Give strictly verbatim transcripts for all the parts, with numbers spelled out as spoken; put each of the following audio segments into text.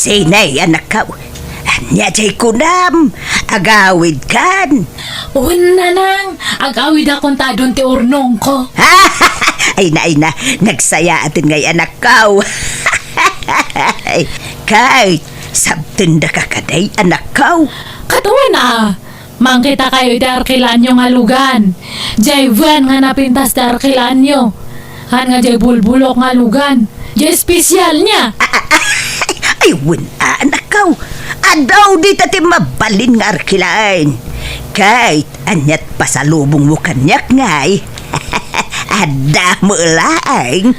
Sine, anakko? Ania jay kunam? Agawidkan? Wen, nanang, agawidakon ta adun ti urnongko. Ay na, ay na, nagsayaat ngay, anakko. Kay, sabtendaka kadi, anakko. Ket wen a, mangkitakayo iti arkilaanyo nga lugan. Jay wen nga napintas ti arkilaanyo. Haan nga jay bulbulok nga lugan. Jay espesialna. Ay, wen a, anakko. Adu dita ti mabalin nga arkilaan. Kay, aniat pasalubongmo kaniak ngay? Adda met laeng.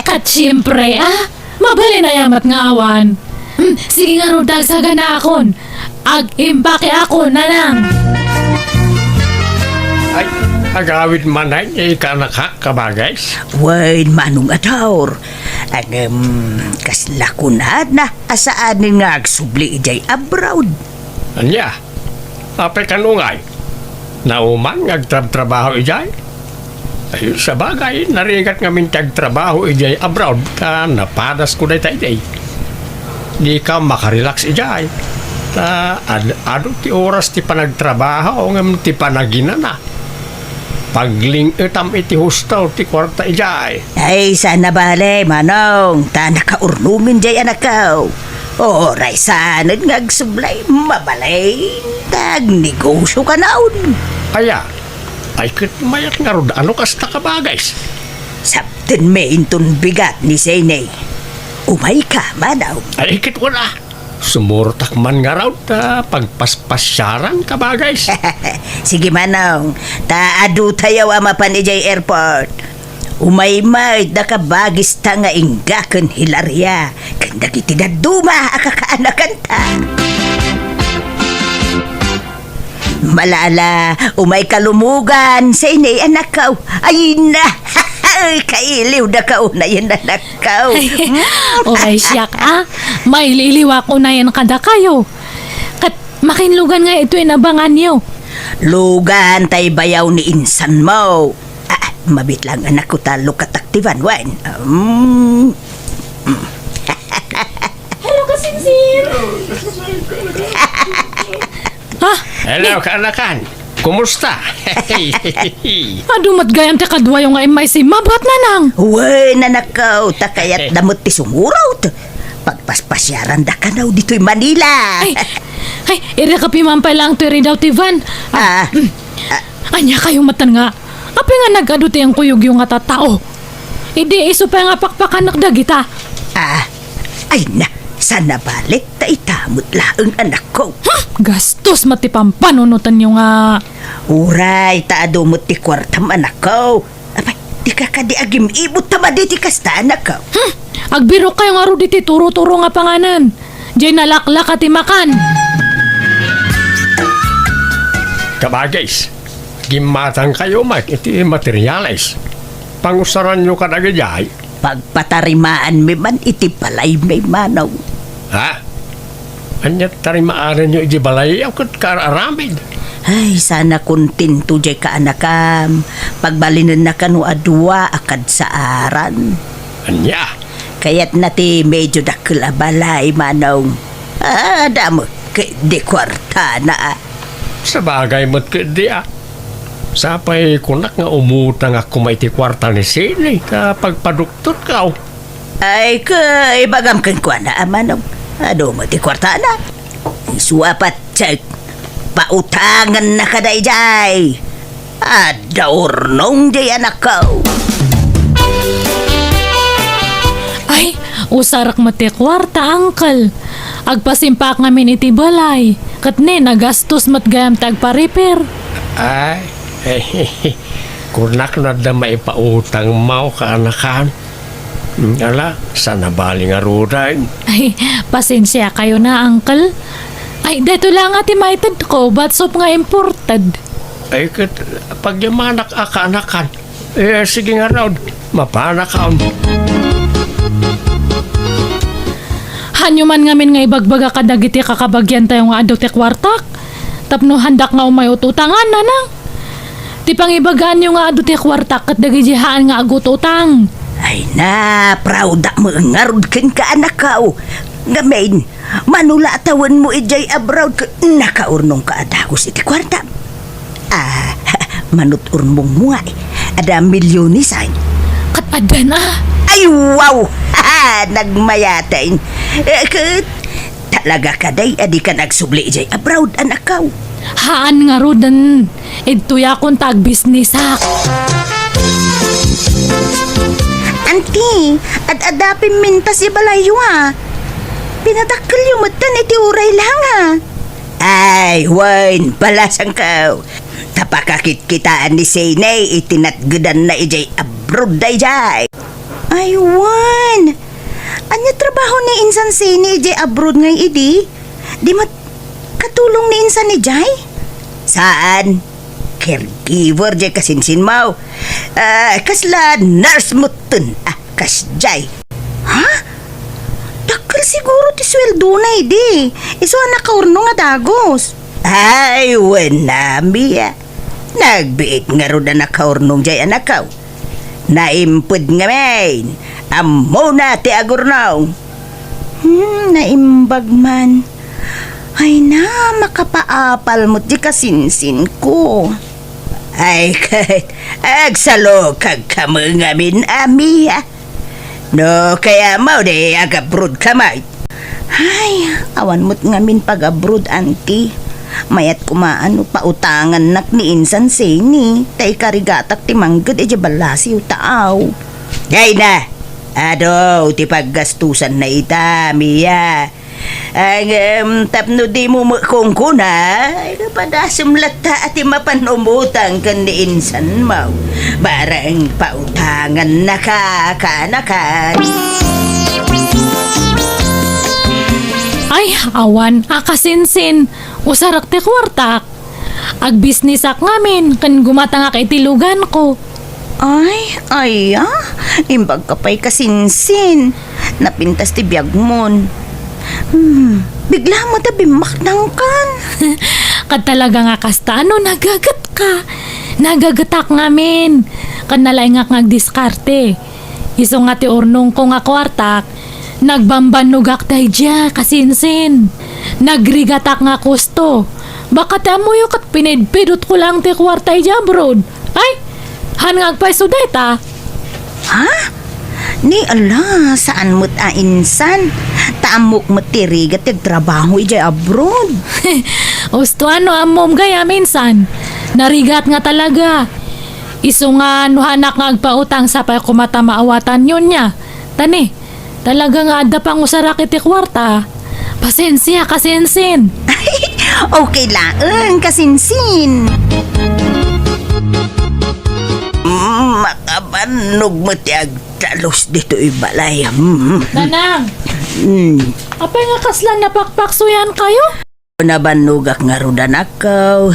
Ket siempre, a, mabalin aya met nga awan. Hmm, sige ngarud ta agsaganaakon. Ag-impake ako, nanang. Ay, agawid man ay, eh, kaanakak, kabagis? Wen, Manong Ador. Ngem, kasla kunana a saanen nga agsubli idiay abroad. Ania? Apay kano ngay? Nauman nga agtrabtrabaho idiay? Ay, sabagay, narigat ngamin ti agtrabaho idiay abroad, ta napadasko dayta idi. Dika makarelax idiay. Ta ad-, adu ti oras ti panagtrabaho ngem ti panaginana. Pagling-etam iti husto ti kuarta idiay. Ay, saan a bale, Manong, ta nakaurnongen jay anakko. Uray saanen nga agsubli, mabalin ta agnegosiokanon. Aya, ay ket mayat ngarud a no kasta, kabagis? Sabtenmi inton bigat ni Sene. Umayka, Manong. Ay ket wen a. Sumurotak man ngarud ta pagpaspasiaran, kabagis. Sige, Manong, ta adutayo a mapan idiay airport. Umay met da kabagista nga ingga ken Hilaria ken dagiti dadduma a kakaanakanta. Malala, umayka lumugan, Sene, anakko. Ay na, kailiwdaka unayen, anakko. Ay, uray siak a, maililiwak unayen kadakayo. Ket makinlugan nga itoy inabanganyo. Lugan tay bayaw ni insanmo. Ah, mabit lang, anakko, ta lukatak ti banwan. Mm. Hello, kasinsin! Ha? Hello, kaanakan. Kumusta? Adu met gayam ti kaduayo nga immay simmabat, nanang. Wen, anakko, ta kayatda met ti sumurot. Pagpaspasiarandakano ditoy Manila. Ay, ay, ireka piman pay laeng toy ridaw ti van. Ah, Ah, mm. Ah. Ania kayo met nga? Apay nga nagadu ti inkuyogyo nga tattao? Idi isu pay nga pakpakanak dagita. Ah, ay na, saan a bale, ta ita met laeng, anakko. Hmm, gastos met ti pampanunotanyo nga. Uray, ta adu met ti kuartam, anakko. Apay, dika kadi agim-ibot ta madi ti kasta, anakko? Hmm, agbirok kayo ngarud iti turo-turo nga panganan. Jay nalaklaka ti makan. Kabagis, gimmatangkayo met iti materiales. Pangusaranyo kadagijay? Pagpatarimaanmi man iti balaymi, Manong. Ha? Ania ti tarimaaranyo iti balay a ket kaar-aramid? Ay, saan a kontento jay kaanakam. Pagbalinennaka no a dua a kadsaaran. Ania? Kayatna ti medyo dakkel a balay, Manong. Ah, adda met ketdi kuartana, a. Sabagay met ketdi, a. Sapay kunak nga umutangak koma iti kuarta ni Sene ta pagpaduktorko. Ay, ka, ibagam kenkuana, a, Manong. Adu met ti kuartana. Isu a patse, pautangennaka daydiay. Adda urnong diay, anakko. Ay, usarek met ti kuarta, uncle. Agpasimpak ngamin iti balay. Ket ne, nagastos met gayam ti agpa-repair. Ay, kunak no adda maipautangmo, kaanakan. Hmm, ala, saan a bale ngaruden. Ay, pasensiakayona, uncle. Ay, daytoy la nga ti maitedko, batsop nga imported. Ay, ket pagyamanak a kaanakan. Eh, sige ngarud, mapanakon. Haanyo man ngamin nga ibagbaga kadagiti kakabagiantayo nga adu ti kuartak? Tapno haandak nga umay ut-utangan, nanang. Ti pangibagaanyo nga adu ti kuartak ket dagiti haan nga agututang. Ay na, praudak met ngarud kenka, anakko. Ngamin, mano la a tawenmo idiay abroad ket nakaurnongka a dagus iti kuartam. Ah, manut-urnongmo nga, adda milyones ay. Ket addan a. Ay, wow! Nagmayat ay. Eh, ket talaga kadi a dikan agsubli idiay abroad, anakko? Haan ngaruden. Idtoyakon ta agbisnesak. Anti, ad-adda pimmintas ibalayyo a. Pinadakkelyo metten iti uray la nga. Ay, wen, balasangko. Ta pakakitkitaan ni Sene iti natgedanna idiay abroad daydiay. Ay, wen. Ania trabaho ni insan Sene idiay abroad ngay idi? Di met katulong ni insan idiay? Saan? Caregiver diay kasinsinmo. Ah, kasla nurse metten. Ah, kasdiay. Ha? Dakkel siguro ti sueldona idi. Isu a nakaurnong a dagus. Ay, wen a, Mia. Nagbiit ngarud a nakaurnong diay, anakko. Naimped ngamin. Ammona ti agurnong. Hmm, naimbag man. Ay na, makapaapal met diay kasinsinko. Ay, ket, agsalukagka met ngamin a, Mia. No kayatmo idi agabroadka met. Ay, awan met ngamin pag-abroad, anti. Mayat koma no pautangannak ni insan Sene, ta ikarigatak ti mangged idiay ballasiw ta aw. Ay na, adu ti paggastusanna ita, Mia. Ngem, tapno dimo met kunkuna, ay, padasem latta a ti mapan umutang ken ni insanmo. Bareng pautangannaka, kanakan. Ay, awan a kasinsin. Usarak ti kuartak. Agbisnesak ngamin ken gumatangak iti luganko. Ay, aya, imbagka pay kasinsin. Napintas ti biagmon. Hmm, bigla met a bimmaknangkan. Ket talaga nga kasta, ano, nagagetka? Nagagetak ngamin. Ket nalaingak nga agdiskarte. Isu nga ti urnongko nga kuartak, nagbambannogak daydiay, kasinsin. Nagrigatak nga kusto. Baka ti ammoyo ket pinidpidotko laeng ti kuarta idiay abroad. Ay, haan nga agpayso dayta. Ha? Ni ala, saan met a insan. Ta ammok met ti rigat ti agtrabaho idiay abroad. Usto a no ammom gayam insan. Narigat nga talaga. Isu nga no haanak nga agpautang, sapay koma ta maawatanyo nia. Ta ni, talaga nga adda pangusarak iti kuarta. Pasensia, kasinsin. Okay laeng, kasinsin. Mm, makabannog met ti agdalus ditoy balay. Mm. Nanang! Mm. Apay nga kasla napakpaksuyankayo? Nabannogak ngarud, anakko.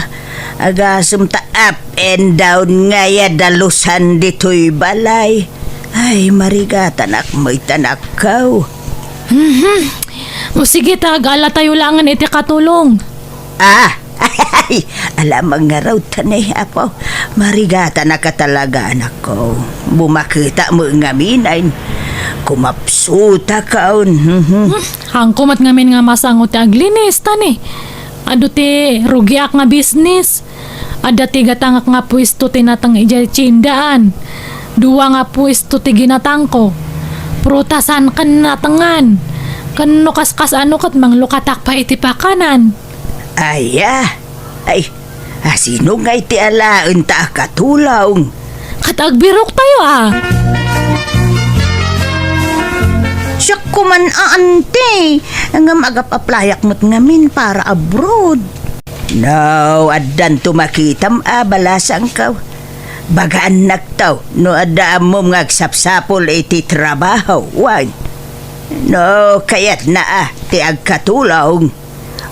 Agasem ta up and down ngay a dalusan ditoy balay. Ay, marigatanak met, anakko. Mhm. O sige ta, agala tayo laengen iti katulong. Ah, ay, ala, mangngarud ta ni, Apo. Marigatanak a talaga, anakko. Bumaketa met ngamin ay kumapsutakon. Mhm. Hmm, haanko met ngamin nga masango ti aglinis, ta ni. Adu ti rugiak nga bisnis. Adda ti gatangak nga puesto ti nateng idiay tiendaan. Dua nga puesto ti ginatangko. Prutasan ken natengan. Ken no kaskas-ano ket manglukatak pay iti pakanan. Aya, ay, asino ngay ti alaen ta a katulong? Ket agbirok tayo, a. Siak koman a, anti. Ngem agap-aplayak met ngamin para abroad. No, addanto makitam a balasangko. Bagaannakto no adda ammom nga agsapsapul iti trabaho, wen. No, kayatna a ti agkatulong.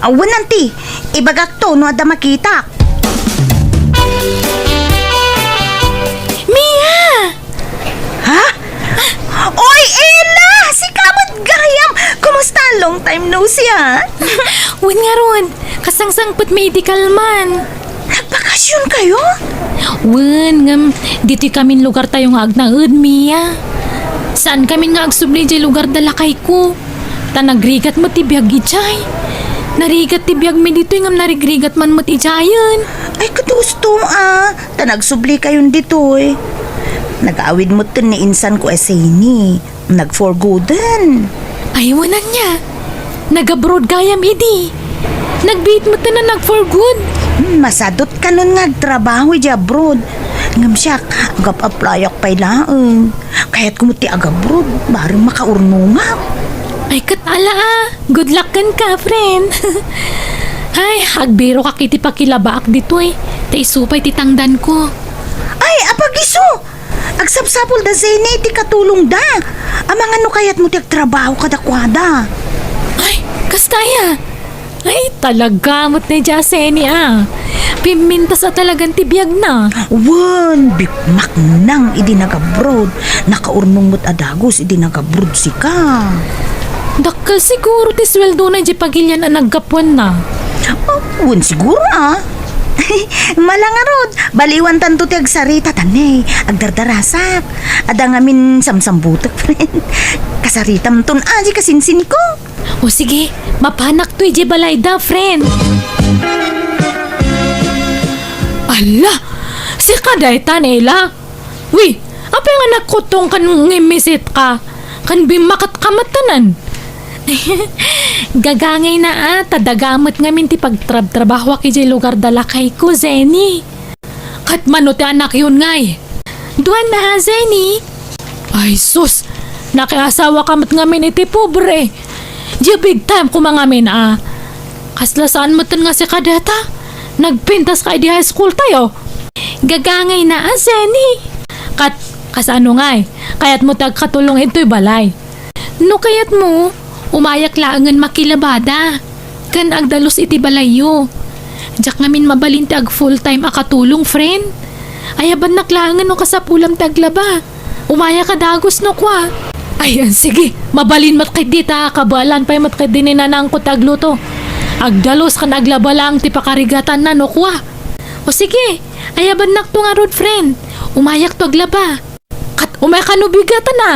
Awan, anti, ibagakto no adda makitak. Mia! Ha? Oy, Ella! Sika met gayam! Kumusta? Long time no see, ah! Wen ngarud, kasangsangpetmi iti kalman. Nagbakasionkayo? Wen, ngem ditoy kamin lugartayo nga agnaed, Mia. Saankamin nga agsubli idiay lugar da lakayko. Ta nagrigat met ti biag idiay. Narigat ti biagmi ditoy ngem narigrigat man met idiayen. Ay, ket husto, a. Ta nagsubli kayon ditoy. Nag-awid metten ni insanko a Zeni. Nag-for gooden. Ay, wen ania. Nag-abroad gayam idi. Nagbiit metten a nag-for good. Hmm, masadot kanon nga agtrabaho idiay abroad. Ngem siak, agap-applyak pay laeng. Kayatko met ti agabroad, bareng makaurnongak. Ay, ket ala, a. Good luck kenka, friend. Ay, agbirokak iti pakilabaak ditoy. Ta isu pay ti tangdanko. Ay, apag-isu! Agsapsapulda, Zeni, ti katulongda. Amangan no kayatmo ti agtrabaho kadakuada. Ay, kasta aya. Ay, talaga met daydiay a Zeni, a. Pimmintas a talagan ti biagna. Wen, bikmak nang idi nagabroad. Nakaurnong met a dagus idi nagabroad sika. Dakkel siguro ti sueldona idiay pagilian a naggapuanna. Ah, wen siguro, a. Mala ngarud, baliwantanto ti agsarita, ta ne, agdardarasak. Adda ngamin samsambutek, friend. Kasaritamton, a, di kasinsinko. O sige, mapanakto idiay balayda, friend. Ala, sika daytan, Ela. Wi, apay nga nagkuttong ken ngimmisit ka? Ken bimmaket ka met tanan. Gagangayna a, ta daga met ngamin ti pagtrabtrabahoak idiay lugar da lakayko, Zeni. Ket mano ti anakyon ngay? Duana a, Zeni. Ay sus, nakiasawa ka met ngamin iti pobre. Diay big time koma ngamin a. Kasla saan metten nga sika dayta? Nagpintas ka idi high school tayo. Gagangayna a, Zeni. Ket, kasano ngay? Kayatmo ti agkatulong idtoy balay? No kayatmo, umayak laengen makilabada. Ken agdalus iti balayyo. Diak ngamin mabalin ti ag full time a katulong, friend. Ayabannak laengen no kasapulam ti aglaba. Umayak a dagus no kua. Ay, sige, mabalin met ketdi ta kabaelan pay met ketdi ni nanangko ti agluto. Agdalus ken aglaba laeng ti pakarigatanna no kua. O sige, ayabannakto ngarud, friend. Umayakto aglaba. Ket umay kano bigatan a.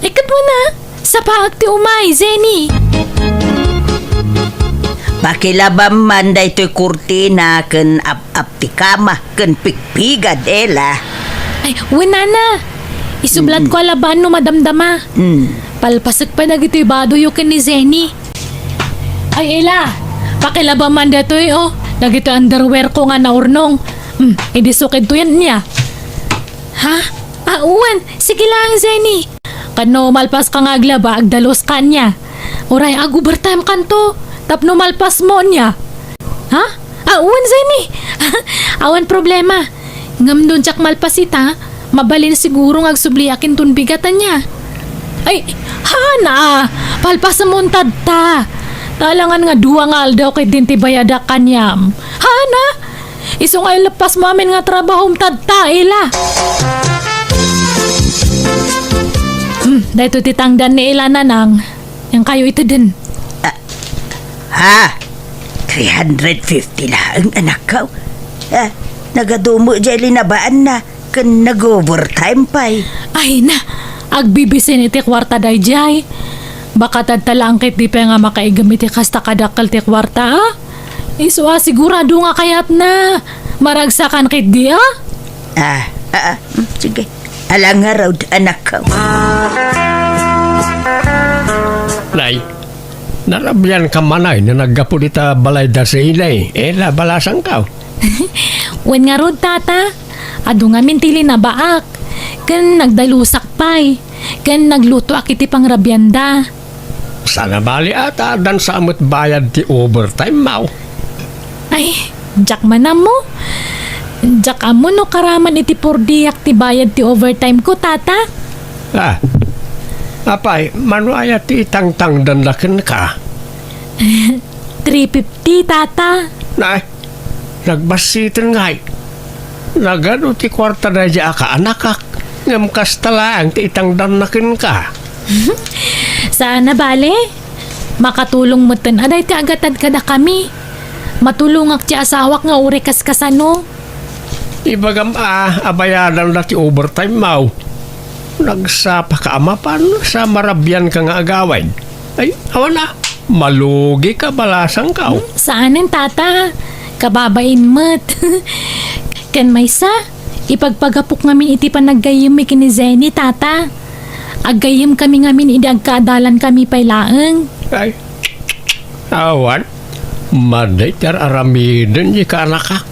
Ay, ket wen a, sapaek ti umay, Zeni. Pakilabam man daytoy kurtina ken ap-ap ti kama ken pigpigad, Ela. Ay, wen a na. Isublatko a labaen no madamdama. Mm. Palpasek pay dagitoy badoyo ken ni Zeni. Ay, Ela, pakilabam man daytoy, o. Dagitoy underwear ko nga naurnong. Mm, idi sukidto yan niya. Ha? Ah, wen. Sige lang, Zeni. Ket no malpas ka nga aglaba, agdalus ka niya. Uray, ag-overtime kanto. Tapno malpas mo niya. Ha? Ah, wen, Zeni. Awan problema. Ngem no diak malpas ita, mabalin siguro nga agsubliak inton bigatan niya. Ay, hana! Palpasem mon tadta. Talangan nga dua nga aldaw ket din ti bayadak kaniam. Hana! Isu nga ileppas mo amin nga trabahom tadta, Ila. Hmm, daytoy ti tangdan ni Ila, Nanang. Yan kayo iteden. Ah, ha? Three hundred fifty laeng, anakko. Ah, nagadumo jay linabaanna, ken nag-overtime pay. Ay na, agbibisin iti kuarta dayjay. Baka tadta laeng ket di pay nga makaigem iti kasta kadakkel ti kuarta, a? Isu a sigurado nga kayatna. Maragsakan ket di, a? Ah, ah, ah, mm, sige. Ala ngarud, anakko. Nay, narabian ka manay no naggapu dita balay da Zeni, Ela, balasangko. Wen ngarud, tata. Adu ngamin ti linabaak. Ken nagdalusak pay. Ken naglutoak iti pangrabianda. Saan a bali a ta addan sa met bayad ti overtime mo. Ay, diak man ammo. Diak ammo no karaman iti purdiak ti bayad ti overtime ko, tata. Ah, apay, mano aya ti itangtangdanna kenka? Three fifty, tata. Nay, nagbassiten ngay. Nagadu ti kuarta daydi a kaanakak, ngem kasta laeng ti itangdanna kenka. Saan a bale? Makatulong metten a daytoy agatad kadakami. Matulongak ti asawak nga uray kaskasano. Ibagam a, abayadanda ti overtime mo. Nagsapaka a mapan sa marabianka nga agawid. Ay, awan a. Malugi ka, balasangkaw. Hmm, saanen, tata. Kababain met. Ken maysa, ipagpagapok ngamin iti panaggayyemmi ken ni Jenny, tata. Aggayyemkami ngamin idi agkaadalankami pay laeng. Ay, awan. Madi ti ar-aramiden ti kaanakak.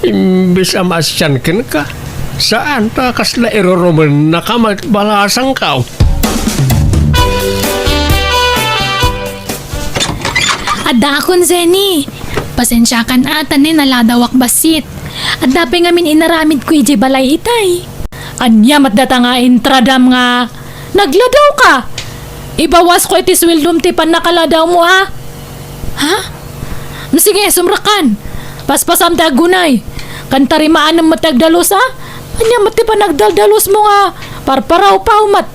Imbes a maasian kenka, saan ta kasla irurumennaka met, balasangkaw. Addaakon, Jenny. Pasensiakan a, ta ni naladawak bassit. Adda pay ngamin inaramidko idiay balay itay. Ania met data nga intradam nga nagladawka? Ibawasko iti sueldom ti pannakaladawmo a. Ha? Sige, sumrekkan. Paspasam ti aggunay. Ken tarimaanem met ti agdalus a. Ania met ti panagdaldalusmo nga parparawpaw met?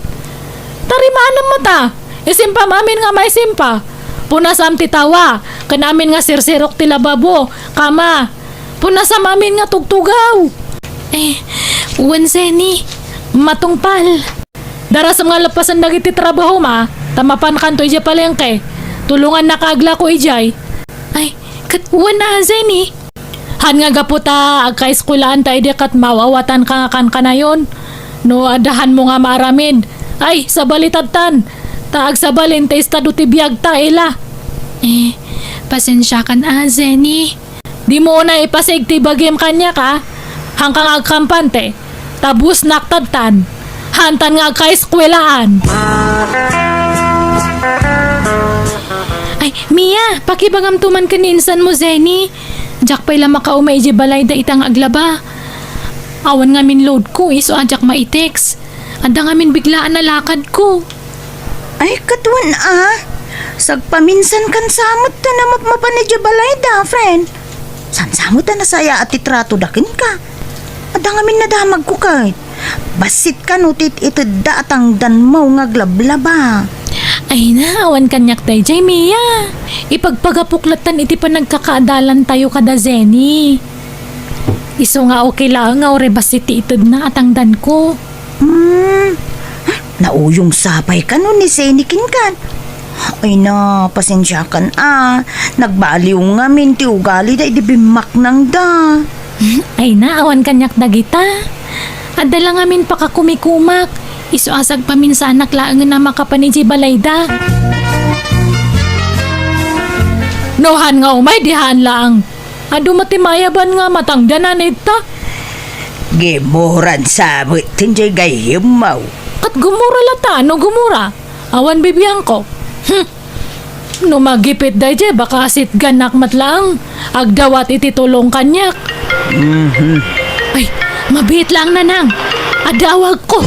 Tarimaanem met a. Isimpam amin nga maisimpa. Punasam ti tawa, ken amin nga sirsirok ti lababo, kama. Punasam amin nga tugtugaw. Eh, wen, Jenny, matungpal. Darasem nga lappasen dagiti trabahom a, ta mapankanto idiay palengke. Tulongannaka aglako idiay. Ay, ket wen a, Jenny. Han nga gapu ta agkaeskuelaan ta idi ket maaw-awatanka nga kankanayon. No adda hanmo nga maaramid, ay, sabalitadtan. Ta agsabalin ti estado ti biagta, ila. Eh, pasensiakan a, Jenny. Dimo unay ipasig ti bagim kaniak a. Hanka nga agkampante. Ta busnak tadtan. Hantan nga agkaeskuelaan. Ay, Mia, pakibagamto man ken ni insanmo, Jenny. Diak pay la makaumay idiay balayda ita nga aglaba. Awan ngamin loadko, isu a diak maitext. Adda ngamin biglaan a lakadko. Ay, ket wen a. Sagpaminsankan sa met ta namapmapan idiay balayda, friend. Saan sa met a nasayaat ti tratoda kenka? Adda ngamin nadamagko ket. Bassit kano ti it-itedda a tangdanmo nga aglablaba. Ay na, awan kaniak daydiay, Mia. Ipagpagapok lattan iti panagkakaadalantayo kada Jenny. Isu nga okay laeng nga uray bassit ti itedna a tangdanko. Hmm. Nauyong sapay kano ni Jenny kenkan? Ay na, pasensiakan a. Nagbaliw ngamin ti ugalida idi bimmaknangda. Ay na, awan kaniak dagita. Adda la ngamin pakakumikumak. Isu a sagpaminsanak laengen a makapan idiay balayda. No han nga umay, di han laeng. Adu met ti maayaban nga matangdanan ita. Gimuran sa met ti gayyemmo. Ket gumura lata, no gumura. Awan bibiangko. Hmm. No magipit daydiay, baka asitganak met laeng. Agdawat iti tulong kaniak. Mhm. Ay, mabiit laeng, Nanang. Adda awagko.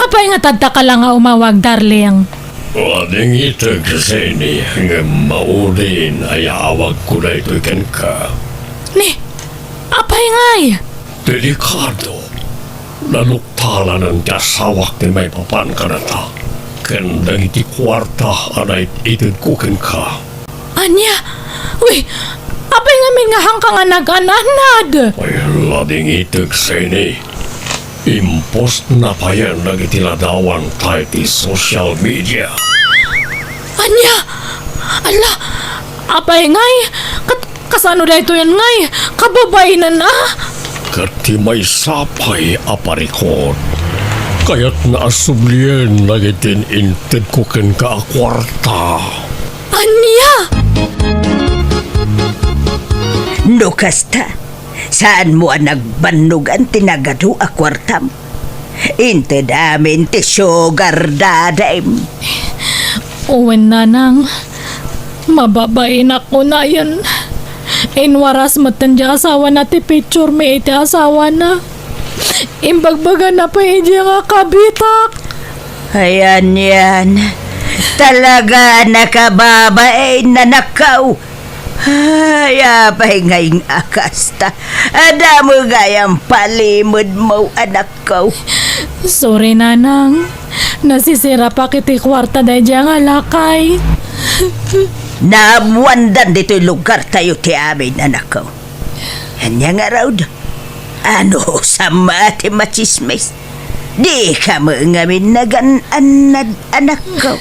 Apay nga tadta ka la nga umawag, darling? Adingiteg, Jenny, ngem maudin a yaawagko daytoy kenka. Ni, apay ngay? Delikado. Naluktalanen ti asawak ti maipapan kadata ken dagiti kuarta a naititedko kenka. Ania? Uy, apay ngamin nga hanka nga nag-an-anad? Ay, adingiteg, Jenny. Impostna payen dagiti ladawanta iti social media. Ania? Ala, apay ngay? Ket kasano daytoyen ngay? Kababainan a? Ket ti maysa pay a parikut, kayatna a sublien dagiti intedko kenka a kuarta. Ania? No kasta, saanmo a nagbannogan ti nagadu a kuartam? Inted amin ti sugar daddy-m. Wen, Nanang, mababainak unayen. Inwaras metten ti asawana ti picture-mi iti asawana. Imbagbagana pay idi nga kabitak. Ayan yan. Talaga nakababain, anakko. Ay, apay ngay nga kasta? Adda met gayam palimedmo, anakko. Sorry, Nanang. Nasisirapak iti kuarta daydiay nga lakay. Naammoandan ditoy lugartayo ti amin, anakko. Ania ngarud? Ano, sama ti machismis? Dika met ngamin nagan-annad, anakko.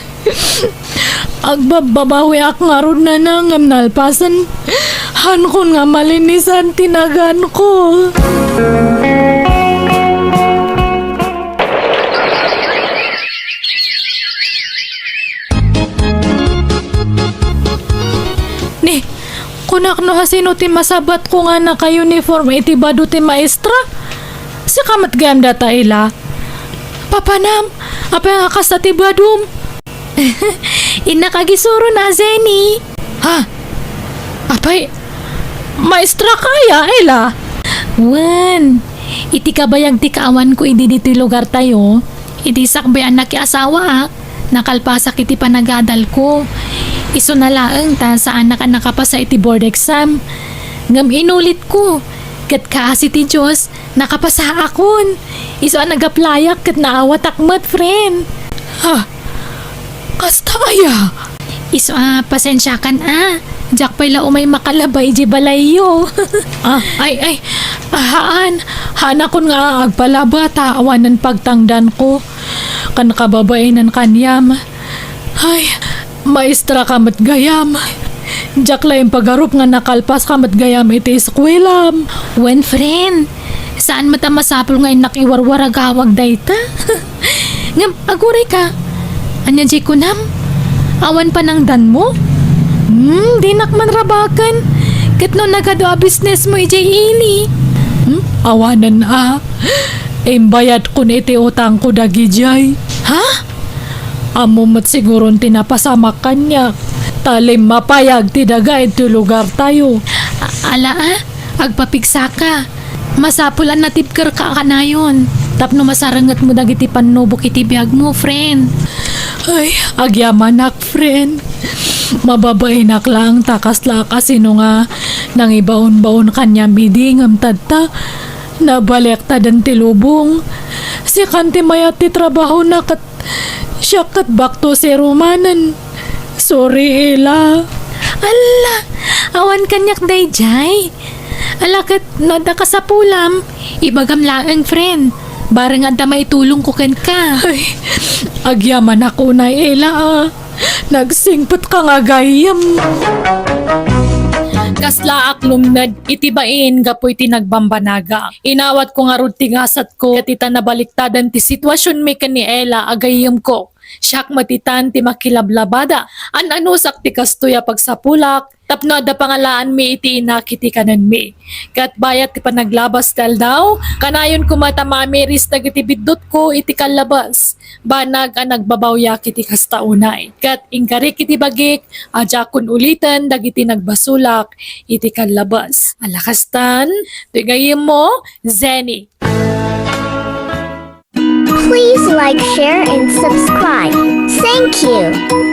Agbabbabawiak ngarud nana ngem nalpasen. Haankon nga malinisan ti naganko. Ni, kunak no asino ti masabatko nga naka-uniform iti bado ti maestra? Sika met gayam dayta, Ela. Papanam, apay nga kasta ti badom? Innak agisuro na, Zenny. Ha? Apay, maestra kaya, Ela? Wen, iti kabayag ti kaawanko idi ditoy lugartayo, idi sakbay a nakiasawaak, nakalpasak iti panagadalko. Isuna laeng ta saanak a nakapasa iti board exam. Ngem inulitko, ket kaasi ti Dios, nakapasaakon. Isu a nag-applyak ket naawatak met, friend. Ha? Kasta aya? Isu a, pasensiakan a. Diak pay la umay makalaba idiay balayyo. Ah, ay, ay. Ah, haan. Haanakon nga agpalaba ta awanen pagtangdanko. Kan kababaenan kaniam. Ay, maestra ka met gayam. Diak la impagarup nga nakalpas ka met gayam iti eskuelam. Wen, friend. Saan met a masapul nga innak iwarwaragawag dayta? Ngem, aguray ka. Ania diay kunam? Awan panangdanmo? Hmm, dinak man rabaken. Ket no nagadu a businessmo idiay ili? Hmm, awanen a. Imbayadkon iti utangko dagidiay. Ha? Ammo met siguron ti napasamak kaniak. Ta limmapayag ti daga iti lugartayo. A-, ala a, agpapigsaka. Masapul a natibkerka a kanayon tapno masarengetmo dagiti pannubok iti biagmo, friend. Ay, agyamanak, friend. Mababaenak laeng ta kaslaak a sino nga nangibaonbaon kaniam idi ngem tatta, nabaliaktaden ti lubong. Sikan ti mayat ti trabahona ket siak ket back to zero manen. Sorry, Ela. Alla, awan kaniak daydiay. Ala ket no adda kasapulam, ibagam laeng, friend. Bareng adda maitulongko kenka. Ay, agyamanak unay, Ela, a. Nagsingpetka nga gayyem. Kaslaak lumned iti bain gapu iti nagbambanaga. Inawatko ngarud ti gasatko ket ita nabaliktadan ti situasionmi ken ni Ela a gayyemko. Siak met itan ti makilablabada. An-anusak ti kastoy a pagsapulak tapno adda pangalaanmi iti inak iti kanenmi. Ket bayat ti panaglabas ti aldaw, kanayon koma ta mamiris dagiti biddutko iti kallabas. Banag a nagbabawyak iti kasta unay. Ket inkarik iti bagik a diakon uliten dagiti nagbasolak iti kallabas. Ala kastan, ti gayyemmo, Zenny. Please like, share, and subscribe. Thank you.